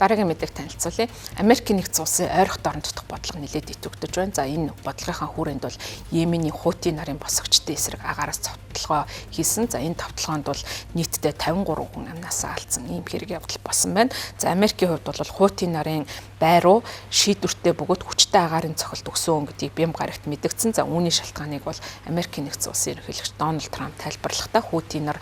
Дараагийн мэдээг танилцуулъя. Америкийн нэгдсэн улсын ойрхот орон дотох бодлого нэлээд идэвхтэж байна. За, энэ бодлогынхаа хүрээнд бол Йеменийн Хути нарын босгочдын эсрэг агаараас цовдлогоо хийсэн. За, энэ товтлогоонд бол нийтдээ 53 хүн амнаасаа алдсан ийм хэрэг явдал болсон байна. За, Америкийн хувьд бол Хути нарын бай руу шийдвэртэй бөгөөд хүчтэй агаарын цохилт өгсөн гэдгийг бям гарагт мэдгдсэн. За, үүний шалтгааныг бол Америкийн нэгдсэн улсын ерөнхийлөгч Дональд Трамп тайлбарлахдаа Хути нар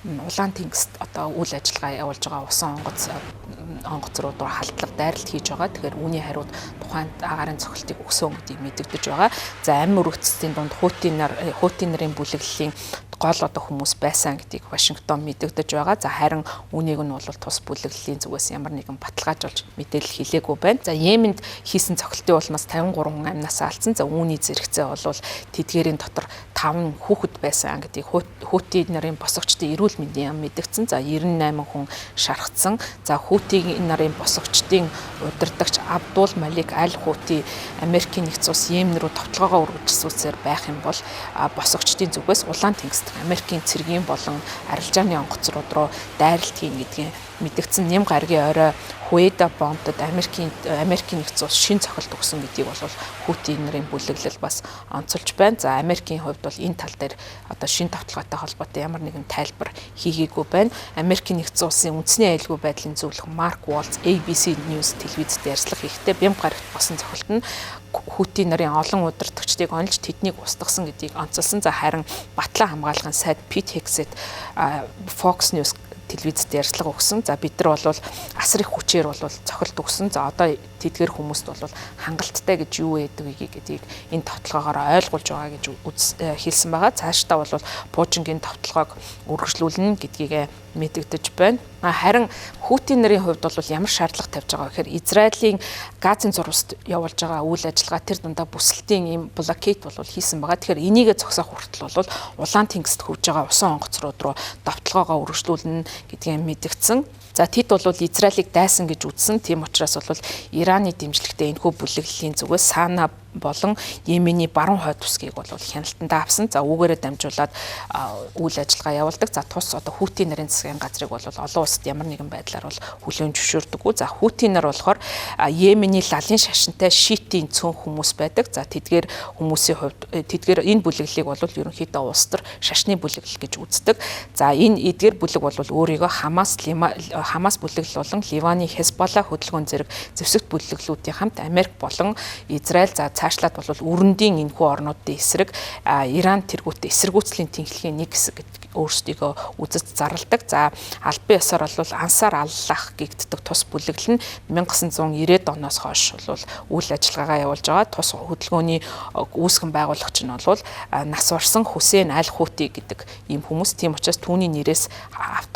Улаан тэнгист одоо үйл ажиллагаа явуулж байгаа усан онгоц руу халдлага дайралт хийж байгаа. Тэгэхээр үүний хариуд тухайн агаарын цохилтыг өгсөн гэдгийг мэдэгдэж байгаа. За, амь өргөцсдийн дунд Хути нарын бүлэглэлийн гол одоо хүмүүс байсан гэдгийг Вашингтон мэдэгдэж байгаа. За, харин үүнийг нь бол тус бүлэглэлийн зүгээс ямар нэгэн баталгаажуулж мэдээлэл хэлээгүй байна. За, Йеменд хийсэн цохилтын улмаас 53 хүн амнасаа алдсан. За, үүний зэрэгцээ бол тэдгээрийн дотор 5 хүүхэд байсан гэдгийг Хути нарын босгочдын эрүүл мэндийн яам мэдэгдсэн. За, 98 хүн шархацсан. За, Хути нарын босгочдын удирдагч Абдул Малик Аль Хути Америкийн нэгдсэн улс Йемен рүү товтлогоогоо үргэлжлүүлсээр байх юм бол босгочдын зүгээс Улаан тэнгис Америкийн цэргийн болон арилжааны онгоцрууд руу дайралт хийн гэдгийг мэдэгдсэн. Нэм гарагийн орой Хуэда бомбдод Америкийн нэгдсэн улс шин цохилт өгсөн гэдгийг бол Хути нарын бүлэглэл бас онцолж байна. За, Америкийн хувьд бол энэ тал дээр одоо шин товтлогоотой холбоотой ямар нэгэн тайлбар хийгээгүй байна. Америкийн нэгдсэн улсын үндэсний аюулгүй байдлын зөвлөх Марк Уолц ABC News телевизэд ярьцлага хийхдээ бямб гарагт болсон цохилт нь Хути нарын олон удирдагчдыг онилж тэднийг устгасан гэдгийг онцолсон. За, харин батлан хамгаалахын сайд Пит Хегсет Fox News телевизэд ярьцлага өгсөн. За, бид нар бол асар их хүчээр бол цохилт өгсөн. За, одоо тэдгэр хүмүүст бол хангалттай гэж юу байдгийг гэдгийг энэ товтлогоогоор ойлгуулж байгаа гэж хэлсэн байгаа. Цаашдаа бол пуужингийн товтлогоог үргэлжлүүлнэ гэдгийг мэдэгдэж байна. Харин Хути нарын хувьд бол ямар шаардлага тавьж байгаа гэхээр Израилийн Газын зурваст явуулж байгаа үйл ажиллагаа тэр дундаа бүсэлтийн ийм блокейт бол хийсэн байгаа. Тэгэхээр энийгээ зогсоох хүртэл бол Улаан тэнгист хөвж байгаа усан онгоцрууд руу довтлогоогоо үргэлжлүүлнэ гэдгийг мэдэгдсэн. За, тэд бол Израилийг дайсан гэж үзсэн. Тийм учраас бол Ираны дэмжлэгтэй энэхүү бүлэглэлийн зүгээс Сана болон Йемений баруун хойд бүсгийг бол хяналтандаа авсан. За, үүгээрээ дамжуулаад үйл ажиллагаа явуулдаг. За, тус одоо Хути нарын засгийн газрыг бол олон улсад ямар нэгэн байдлаар бол хүлээн зөвшөөрдөггүй. За, Хути нар болохоор Йемений лалын шашинтай шиитийн цөөн хүмүүс байдаг. За, тэдгээр хүмүүсийн хувьд тэдгээр энэ бүлэглэлийг бол ерөнхийдөө улс төр шашны бүлэглэл гэж үздэг. За, энэ эдгээр бүлэг бол өөрийгөө Хамас бүлэглэл болон Ливаны Хезболла хөдөлгөөн зэрэг зэвсэгт бүлэглэлүүдийн хамт Америк болон Израиль, за цаашлаад бол өрөндийн энэхүү орнуудын эсрэг Иран тэргүүтээ эсэргүүцлийн тэнхлэгийн нэг хэсэг гэдэг өөрсдийгөө үзэж зарладаг. За, албан ёсоор бол Ансар Аллах гэгддэг тус бүлэглэл нь 1990-ад оноос хойш бол үйл ажиллагаагаа явуулж байгаа. Тус хөдөлгөөний үүсгэн байгуулагч нь бол нас барсан Хүсейн Аль Хути гэдэг ийм хүмүүс. Тийм учраас түүний нэрээс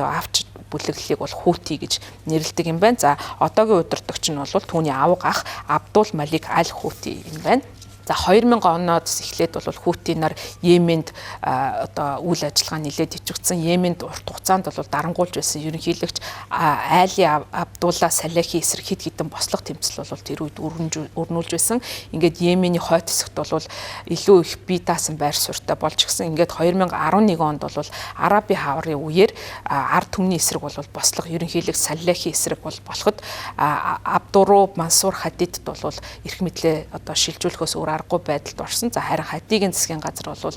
авч бүлэглэлийг бол Хути гэж нэрлэдэг юм байна. За, одоогийн удирдагч нь бол түүний авга ах Абдул Малик Аль Хути юм байна. За, 2000 оноос эхлээд бол Хути нар Йеменд одоо үйл ажиллагаа нэлээд идэвхжсэн. Йеменд урт хугацаанд бол дарангуйлж байсан ерөнхийлөгч Али Абдулла Салехи эсрэг хэд хэдэн бослого тэмцэл бол тэр үед өрнүүлж байсан. Ингээд Йемений хойд хэсэгт бол илүү их бие даасан байр суурьтай болж гисэн. Ингээд 2011 онд бол Арабын хаврын үеэр ард түмний эсрэг бол бослого ерөнхийлөгч Салехи эсрэг бол болоход Абдуру Мансур Хадидд бол эрх мэдлээ одоо шилжүүлэхөөс өөр аргагүй байдалд орсон. За, харин Хадигийн засгийн газар бол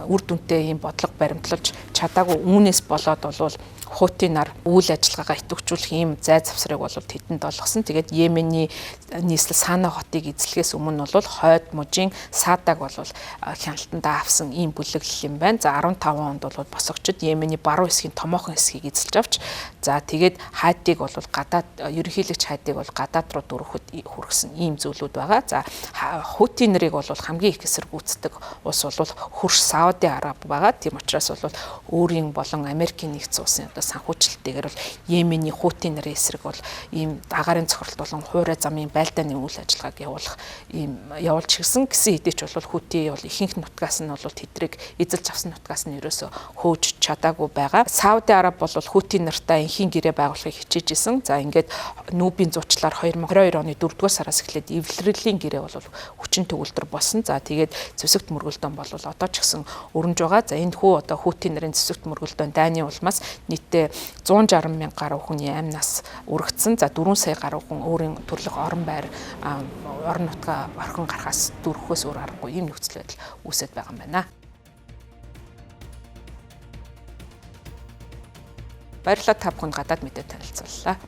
үр дүнтэй ийм бодлого баримтлалж чадаагүй. Үүнээс болоод бол Хути нар үйл ажиллагаагаа идэвхжүүлэх ийм зай завсрыг бол тэдэнд олгосон. Тэгээд Йемений нийслэл Сана хотыг эзлэхээс өмнө бол хойд мужийн Садаг бол хяналтандаа авсан ийм бүлэглэл юм байна. За, 15 онд бол босгочид Йемений баруун хэсгийн томоохон хэсгийг эзэлж авч, за тэгээд Хадиг бол гадаад ерөнхийлөгч Хадиг бол гадаад руу дөрөхөд хүргэсэн ийм зүйлүүд байгаа. За, Хути нарыг бол хамгийн их эсэргүүцдэг улс бол хөрш Сауди Араб байгаа. Тийм учраас бол өөрийн болон Америкийн нэгдсэн улсын одоо санхүүжилттэйгээр бол Йемений Хути нарын эсрэг бол ийм агаарын цохиролт болон хуурай замын байлдааны үйл ажиллагааг явуулах ийм явуулж гисэн. Гэсэн хэдий ч бол Хути бол ихэнх нутгаас нь бол тэдрийг эзэлж авсан нутгаас нь ерөөсөө хөөж чадаагүй байгаа. Сауди Араб бол Хути нартай энхийн гэрээ байгуулахыг хичээж исэн. За, ингээд нүүбийн зуучлаар 2022 оны 4-р сараас эхлээд эвлэрэлийн гэрээ бол хүчин төгөлдөр болсон. За тэгээд зэвсэгт мөргөлдөөн бол одоо ч гэсэн өрнөж байгаа. За энэ хүү одоо Хути нарын зэвсэгт мөргөлдөөн дайны улмаас нийтдээ 160 мянга гаруй хүний амь нас өргөцсөн. За 4 сая гаруй хүн өөрийн төрлөх орон байр орон нутгаа орхин гарахаас дөрөхөөс өөр аргагүй ийм нөхцөл байдал үүсээд байгаа юм байна. Баярлалаа, та бүхэнд гадаад мэдээ танилцууллаа.